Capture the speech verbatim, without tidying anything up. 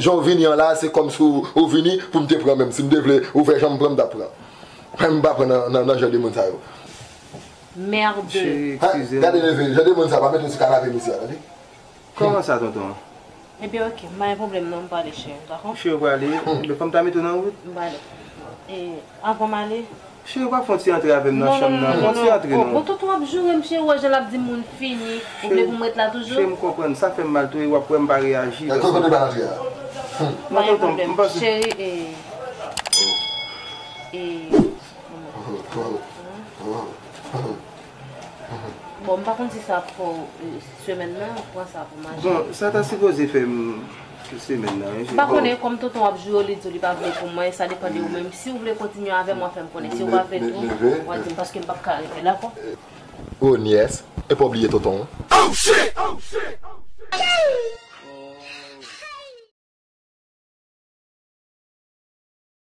Jan w vini an la, se kòmsi w, ou vini pou m te pran menm. Si m te vle ouvè janm pran, m t ap pran. Mwen, m pa pran nan, nan, nan jan de moun sa yo. Merde. Cheri, eskize m. Gade neve, jan de moun sa, pa mete w sou kanapem isi a, tande? Kòman sa, tonton? Ebyen, oke, m pa gen pwoblèm non, m prale, cheri, dakò? Cheri, w prale? Ebyen, fò m ta mete w nan wout? M prale. E, avan m ale? Cheri, w pa fè yon ti antre avè m nan chanm nan? Fè yon ti antre non. Bon, tonton ap joure m, cheri, w wè jan l ap di moun fini. Ou vle pou m ret la toujou? Cheri, m konprann. Sa fè m mal tou, e w ap wè m pa reyaji. Kote w te pral antre a? M pa gen pwoblèm. Cheri, e. E. Bon, m pa konn si sa ap fè w semèn nan, pran sa pou mache. Bon, sa ta sipoze fè m semèn nan, wi. M pa konnen, kòm tonton w ap joure w, li di w li pa vle pou mwen, sa depann de ou menm. Si w vle kontinye avè m, w a fè m konnen. Si w pa vle tou, w a di m, paske m p ap ka rete la ankò. Oh, nyès, epa w bliye tonton w.